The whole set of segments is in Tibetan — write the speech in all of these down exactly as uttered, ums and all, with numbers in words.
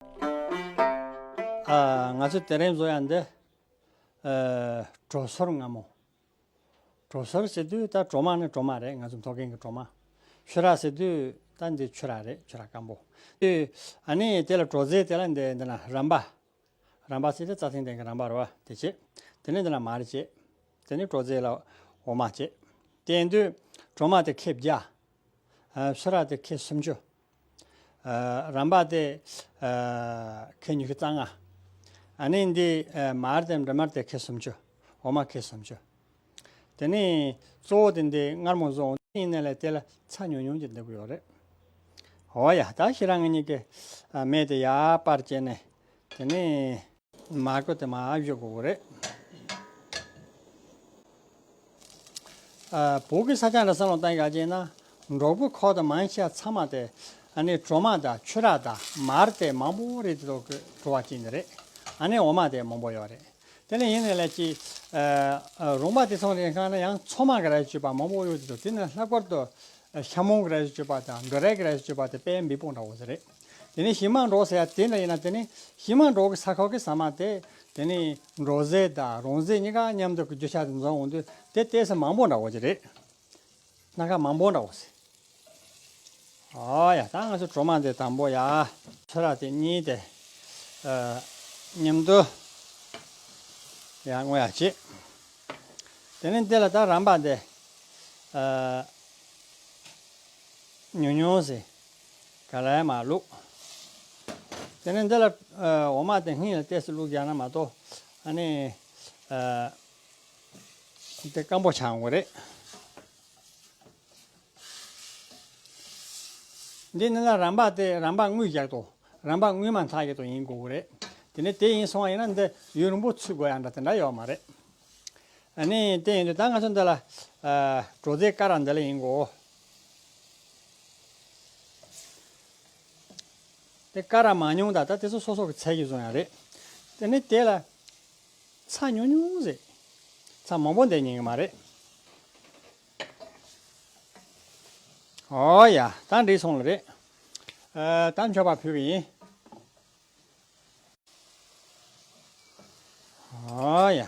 ཨ། ང་ཚོ་དེ་རིང་བཟོ་ཡ་འདི། ཨ། གྲོ་སོལ་མངར་མོ། གྲོ་སོལ་ཟེར་དུས་ད་གྲོ་མ་ནི་གྲོ་མ་རེད། ང་ཚོ་མཐོ་སྒང་གི་གྲོ་མ། ཕྱུ་ར་ཟེར་དུས་ད་འདི་ཕྱུ་ར་རེད། ཕྱུ་ར་སྐམ་པོ། ཨ་ནི་དེ་ལ་གྲོ་རྫས་དེ་ལ་འདི་འདི་ན་རམ་པ། རམ་པ་ཟེར་དུས་རྩྭ་ཐང་སྟེང་གི་རམ་པ་རེད་པ། དེ་བྱས། དེ་ནས་འདི་ན་མར་བྱས། དེ་ནས་གྲོ་རྫས་ལ་འོ་མ་བྱས། དེ་ཡིན་དུས་གྲོ་མ་དེ་ཁལ་བརྒྱ། ཨ། ཕྱུ་ར་དེ་ཁལ་སུམ་ཅུ། ཨ། རམ་པ་དེ། ཨ། ཁལ་ཉི་ཤུ་རྩ་ལྔ། ཨ་ནི་འདི། ཨ། མར་དེ་འབྲས་མར་དེ་ཁལ་སུམ་ཅུ། འོ་མ་ཁལ་སུམ་ཅུ། དེ་ནས་གཙོ་བོ་དེ་འདི་མངར་མོ་བཟོ་འོང་། དེ་ཡིན་ནའི་ལས་དེ་ལ་ཚྭ་ཉུང་ཉུང་ཅིག་འདེབས་ཀྱི་ཡོད་རེད། འོ་ཡ། ད་ཁྱེད་རང་ངེད་གཉིས་ཀྱིས། ཨ། མེ་དེ་ཡར་སྤར་བྱས་ནས། དེ་ནས་མར་ཁུ་དེ་མར་གཞུ་དགོས་ཀྱི་རེད། ཨ། བོད་ཀྱི་ས་ཆ་འདྲ་བསམ་བློ་བཏང་ཡག་བྱས་ན། འབྲོག་པའི་ཁོག་དང་མང་ཆེ་བ་ཚང་མ་དེ། ཨ་ནི་གྲོ་མ་དང་ཕྱུ་ར་དང་མར་དེ་མང་པོ་རེད། དེ་ཚོ་གི་བྲོ་བ་ཅན་དེ་རེད། ཨ་ནི་འོ་མ་དེ་མང་པོ་ཡོད་རེད། དེ་ནས་ཡིན་ནའི་ལས་ཀྱི། ཨ། ཨ། རོང་པ་དེ་ཚོ་རེད་ཁང་ན་ཡང་ཚོད་མ་གི་ར་ཅོ་པ་མང་པོ་ཡོད་དེ་ཚོ། དེ་ནས་ལྷག་པར་དུ་ཤ་མོང་གི་ར་ཅོ་པ་དང་འབྲོ་རའི་གི་ར་ཅོ་པ་དེ་དཔེ་མི་སྤོང་འདྲ་བོ་ཟེར་རེད། དེ་ནས་ཤིང་མང་འབྲོག་ཟེར་ཡ་དེ་འདྲ་ཡིན་ན། དེ་ནས་ཤིང་མང་འབྲོག་གི་ས་ཁོག་གི་ཟ་མ་དེ། དེ་ནས་འབྲོག་རྫས་དང་རོང་རྫས་གཉིས་ཀ་མཉམ་དུ་གི་རྒྱུ་ཆ་དེ་འཛོམས་འོང་དུས་དེ་ཏོག་ཙམ་མང་པོ་འདྲ་བོ་ཅིག་རེད། སྣ་ཁ་མང་པོ་འདྲ་བོ་ཟེར། ཨོ་ཡ། ད་ང་ཚོ་གྲོ་མ་དེ་དང་པོ་ཡ། ཕྱུ་ར་དེ་གཉིས་དེ། ཨ། མཉམ་དུ་ཡ་བརྔོ་ཡ་བྱེད། དེ་ནས་དེ་ལ་ད་རམ་པ་དེ། ཨ། ཉུང་ཉུང་ཟེར། ག་ལ་ཡ་མར་བླུགས། དེ་ནས་འདི་ལ། ཨ། འོ་མ་དེ་སྔོན་ལ་ཏོག་ཙམ་བླུགས་བཞག་ན་མ་གཏོགས། ཨ་ནི། ཨ། དེ་སྐམ་པོ་ཆགས་འོང་གི་རེད། འདི་ནི་ལ་རམ་པ་དེ། རམ་པ་བརྔོས་བཞག་དོ། རམ་པ་བརྔོས་མ་ཐག་གི་དོ་ཡིན་དགོས་ཀྱི་རེད། དེ་ནས་དེ་ཡིན་སོང་བ་ཡིན་ན་འདི་ཡུན་རིང་པོ་ཚུད་དགོས་ཡ་འདྲ་དེ་འདྲ་ཡོད་མ་རེད། ཨ་ནི་དེ་ཡིན་དུས་ད་ང་ཚོ་འདི་ལ། ཨ། གྲོ་རྫས་ཀ་ར་འདི་ལ་ཡིན་གོ། དེ་ཀ་ར་མང་ཉུང་ད་ད་དེ་ཚོ་སོ་སོ་གི་ཚད་ཀྱིས་བཟུང་ཡ་རེད། དེ་ནི་དེ་ལ་ཚྭ་ཉུང་ཉུང་ཟེར། ཚྭ་མང་པོ་འདེབས་ཉན་གི་མ་རེད། ཨོ་ཡ། ད་འགྲིག་སོང་ལ་རེད། ཨ། ད་མཆོད་པ་ཕུལ་གི་ཡིན། ཨོ་ཡ།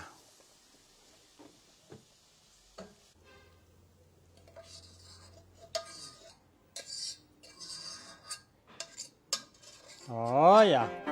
ཨོ་ཡ།